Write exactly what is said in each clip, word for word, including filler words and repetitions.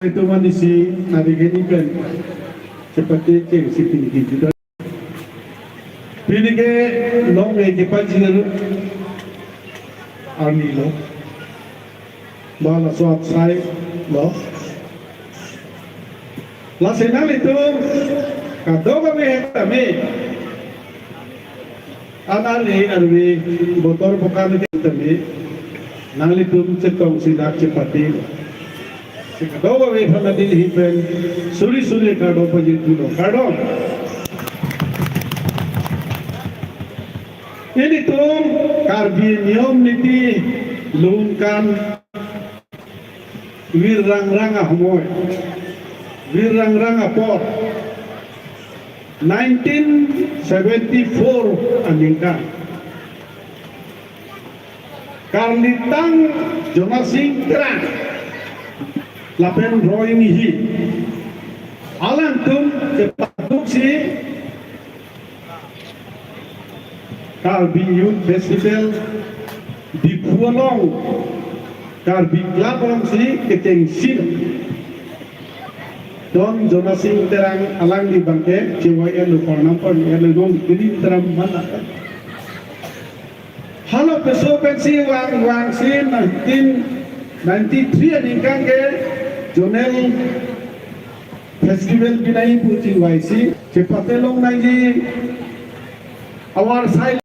Itu manisi hari ini pen seperti yang si pini kita. Pini ke long eh ke pajir arni lo. Bala suat sai lo. Lasi nanglitum kadokave tame. Anali arvi botor pokan tame. Nanglitum chetong sidak chepati. Si kadokave phan adin hipen suri suri kardom pajir pulo. Kardom. Ilitum Karbi niyom niti lun kan Vir Rangrang ahomoi, Vir Rangrang apor, nineteen seventy-four aningkan. Karlitang Jonasing Terang lapen Roy Inghi alangtum chepaduksi Karbi Youth Festival Diphu along Karbi Club alongsi kechengsi Don Jonasing Terang alangli abangke chewai elo kornam pon elo non kini teram mana. Halaso pensi vang vangsi nineteen ninety-three aningkan ke Zonal Festival binai pu chingvaisi chepate longnangji avar sai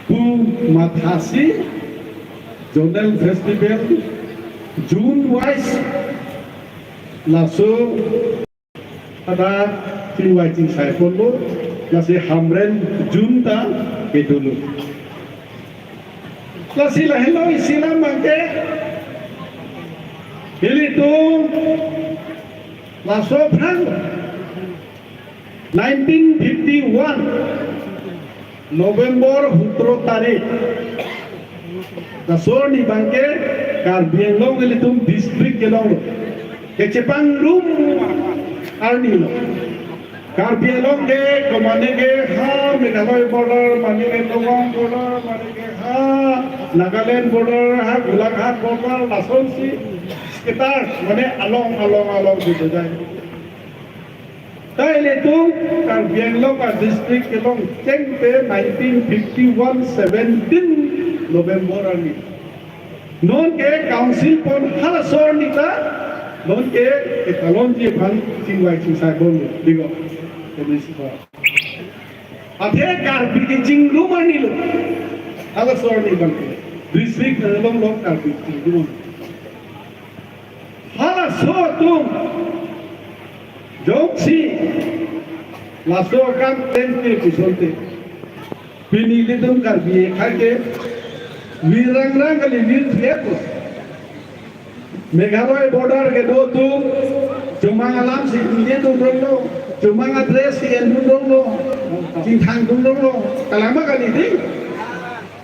pu mathasi Zonal Festival June wise laso ada chingvai chingsai ponlo, lasi Hamren June ta kedo lo. Lasi lahelo isi alam abangke ilitum laso aphrang nineteen fifty-one November sotro tarik laso arni abangke Karbi Anglong ilitum district kelong lo. Kechepangrum arni lo. Karbi Anglong ke komane ke ha Meghalaya border, mane ke Nagaon border, mane ke ha Nagaland border, ha Golaghat border, lasonsi scattered, mane along, along, along gitu jai. Ta ilitum Karbi Anglong a-district kelong chengte nineteen fifty-one seventeen November arni. Nonke council pon halaso arni ta, nonke ketalonji aphan chingvai chingsai bom diko. Kami suka. Athe Karbi kechingrum arni lo. Halaso arni abangke. District nang long long Karbi kechingrum. Halaso atum jongsi laso akam tengke pusonte pini ilitum Karbi akhei ke Vir Rangrang kali Vir Triapo. Meghalaya border kedo atum chomang alam si ningjedun ronglo, chomang a-dress si endun ronglo, chingthangdun ronglo, kalama kali di.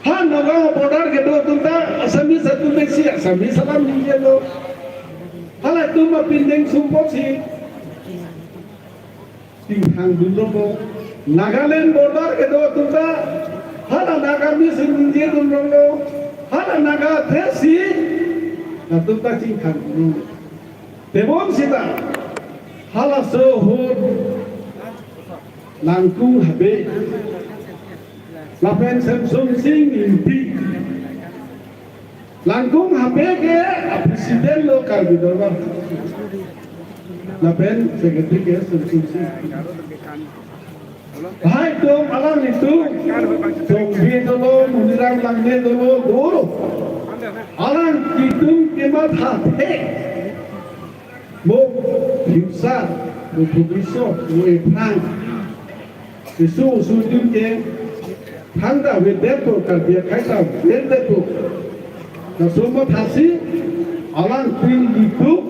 Ha Nagaon border kedo atum ta Assamese atum pensi Assamese alam ningjelo. Halatum apindeng sumpotsi chingthangdun ronglo. Nagaland border kedo atum ta hala Nagamese si ningjedun ronglo. Hala Naga address si latum ta chingthangdun ronglo. Tebon sita halaso ahut Langkung Habe lapen Semsonsing Ingti. Langkung Habe ke a-president lo Karbi Dorbar. Lapen secretary ke Semsonsing Ingti. Lahai atum alanglitum, Tongbi dolo, Muniram Langne dolo, dolo. Alanglitum kematha thek. Mo future, mo bhobishyot, mo ephrang. Isu usu atum ke thangta avedetpo, Karbi akhei ta avedetpo. Laso mathasi alang pilitum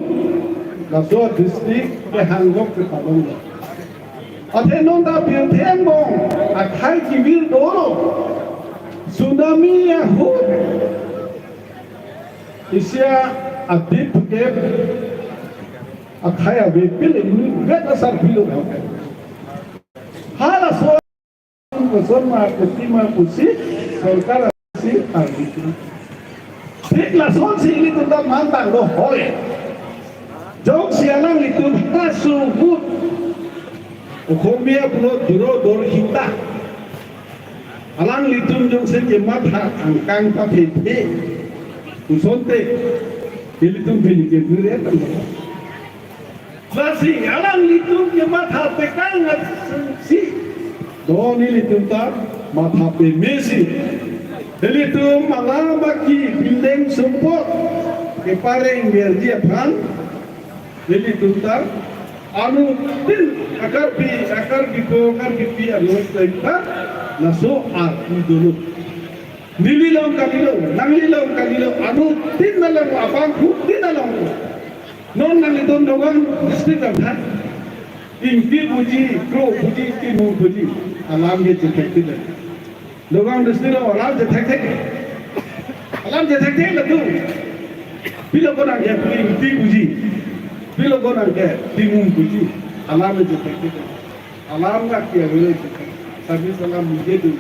laso district kehang lok kepalong. Athe non ta pirthe angbong akhei kevir dolo. Tsunami ahut isi adip ke akhei ave pil inut vet asar pilo. Halaso koson ma kuti ma pusi sorkar si ardi. Thik lasonsi ilitum ta mantang do hoi. Suhut Okhomia pulo duro dorhita. Alanglitum jongsi kematha angkang pathe the. Kusonte. Ilitum bini ke dure tang. Lasi alanglitum kematha tekang si. Don ilitum ta matha pemesi. Ilitum alam aki pindeng sumpot. Kepareng verji aphan. Ilitum ta anuttin akarpi, akarpi ko, akarpi pi anut lain ta laso arpu dolo. Neli along kalilo, nangli along kalilo, anuttin along, abangphutin along. Non nanglitum Nagaon district abang ingti puji, kro puji, timung puji, alam ke chethekthe. Nagaon district along alam chethekthe. Alam chethekthe latum. Pilo konat ke ingti puji. Pilo konat ke timung puji. Alam chethekthe. Alam nangke avelo. Service alam muje tu.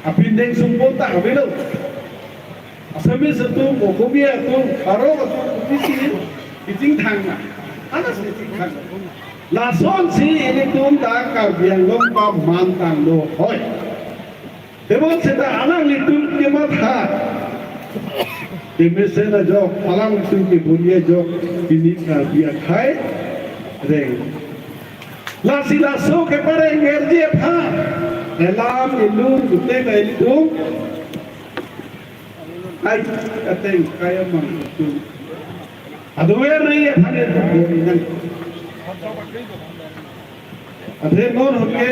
Apindeng sumpot ta avelo. Assamese atum, Okhomia atum, Baro atum, O B C, kachingthang na. Anas kachingthang. Lasonsi ilitum ta Karbi Anglong pamantanglo hoi. Tebon seta alanglitum kematha kemesen ajok, alanglitum kebori ajok, pini Karbi akhai reng. Lasi laso kepareng verji aphan. Elam ilun gute ka ilitum. Ai, ateng kaya mang ilitum. Aduver nai aphan ilitum bori nang. Athe non hoke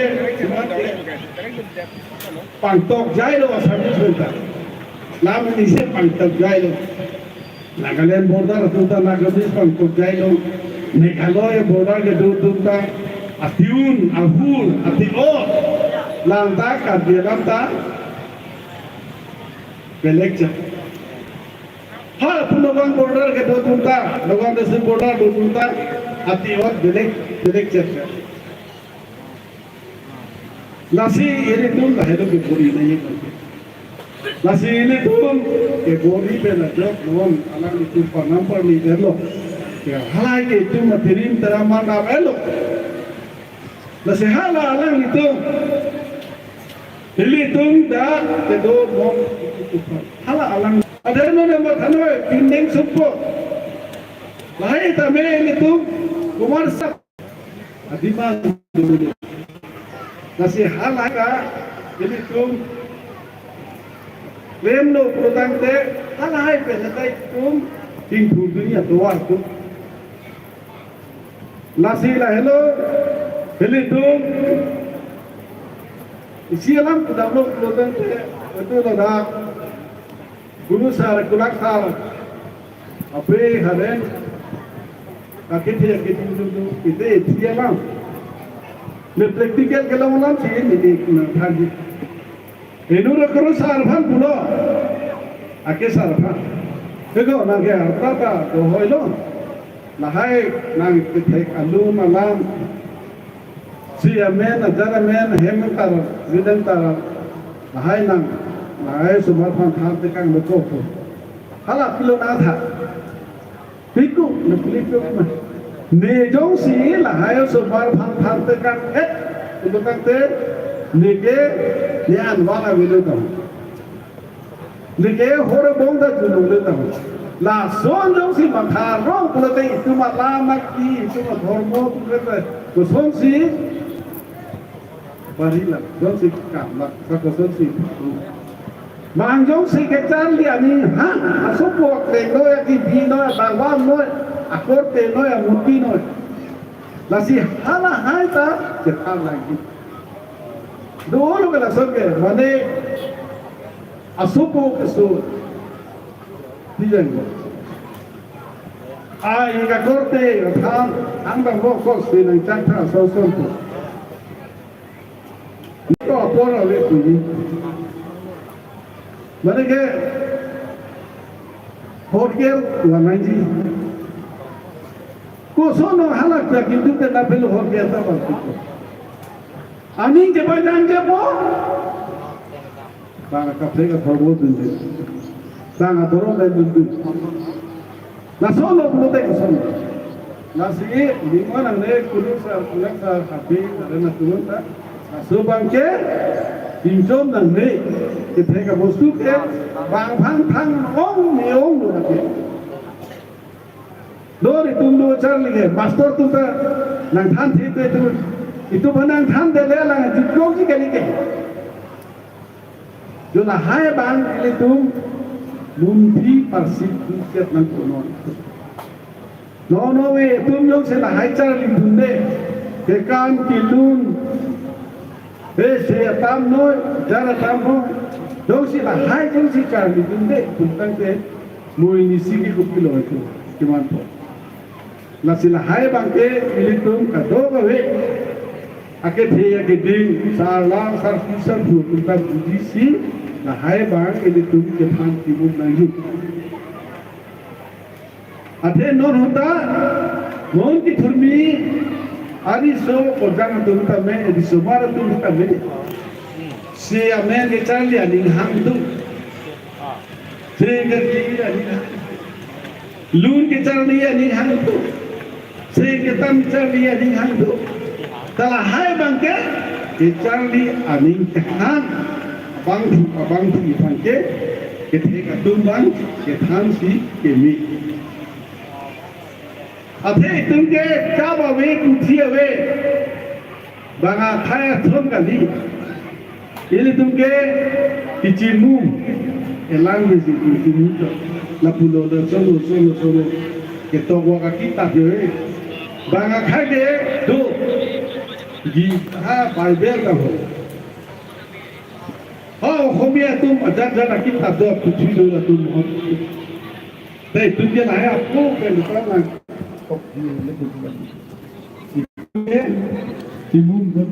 pangtok jailo Assamese ta. Lam ni se pangtok jailo. Nagaland border atum ta Nagamese pangtok jailo. Meghalaya border kedo atum ta atiun, ahur, ati-ot. Lam ta Karbi alam ta belek chet. Ha, pu Nagaon border kedo atum ta, Nagaon district border do atum ta, ati-ot belek, belek chet. Lasi ilitum lahelo kebori nai. Lasi ilitum kebori pen ajok non alanglitum panam parli erlo. Ya, halahai ke itum atirim teraman dam erlo. Lasi hala alanglitum. Ilitum dak kedo non ilitum. Hala alang. Ada non yang bertanya, pindeng sumpot. Lahai tame ilitum. Kumar sak. Adimang dulu. Lasi halahai ka ilitum. Lemlo putangte halahai pen seta itum. Tingthur dunia doar tu. Lasi lahelo, ilitum. Isi alam kedamlo putangte, itu lo dak. Guru sar, kulak sar. Ape haren. Kakit ya kit itu tu, itu isi alam. Ne practical kelong alam si ini di, na, tadi. Inut akuru sar aphan pulo. Ake sar aphan. Ego nangke arta ta dohoilo. Lahai nangkethek alun alam. Si amen, ajar amen, hem tar, vidang tar. Lahai nang, lahai osomar aphan than tekang lo ko. Hala pilo na tha. Piku, ne pili piku ma. Ne jongsi lahai osomar aphan than tekang et, itu tangte, neke, ne anwang avelo tang. Neke hore bong ta junung le tang. Lason jongsi matha rong pulote itum alam aki, itum adhormo pulote, kosonsi, bari la, jongsi kam la, sa kosonsi. Bang jongsi kecharli ani, ha, asopo kleng noi, aki bi noi, bangwam noi, akorte noi, amuti noi. Lasi halahai ta, cekar lagi. Dolo ke lason ke, mane, asopo keso. Tijang ko. Ai, kakorte, tham, tham bang bokos, pinang chak tha, so, so, so. Ko apor ave puni. Mane ke horker lanai ji. Koson halak ya kintu ke na pelu horker ta bang. Aning ke bai dang ke po. Bang kaprek athorbo dun de. Bang adhormo dun de. Lason lo pulote koson. Lasi, lima nangne kudu sa, kulang sa happy, ada na turun ta. Laso abangke, pinchom nangne, kethe kabostu ke, bang phang phang ong ni ong lo lagi. Dor itum do charli ke, master atum ta, nangthan thip te itum, itum aphan nangthan dele lang, juklong si kali ke. Jo lahai abang ilitum munpi parsi kuket nang konon. Nono ve itum jongsi lahai charlidunde. Kekan kelun. He se atam noi, jar atam noi. Jongsi lahai jongsi charlidunde. Puntang ke mui nisi ke kopilo itum. Keman po. Lasi lahai abangke ilitum kadokave akethe akeding sarlang sarpi sarpo atum ta bujisi lahai abang ilitum kethan timung nangji. Athe non ahut ta non kethurmi ariso kojang atum tame, risomar atum tame, se amen kecharli aning hang atum. Se kecharli aning hang atum. Lun kecharli aning hang atum. Se ketam kecharli aning hang atum. Ta lahai abangke kecharli aning kehang. Abangphu, abangphu abangke kethe atum abang kethan si keme. Athe itum ke kap ave, kuthi ave. Bang akhai athon kali. Ilitum ke kichimum. Elang besi kichimum to. Lapulo da solo, solo, solo. Ketok wa kakitap yo, eh. Bang akhai ke do. Gi ha Bible ta ho. Ha Ohomia atum ajat ajat akitap do, kuthi do latum ho. Te itum ke lahai apo ke lupa lang. Kok di, le kuthi. Itum ke, timum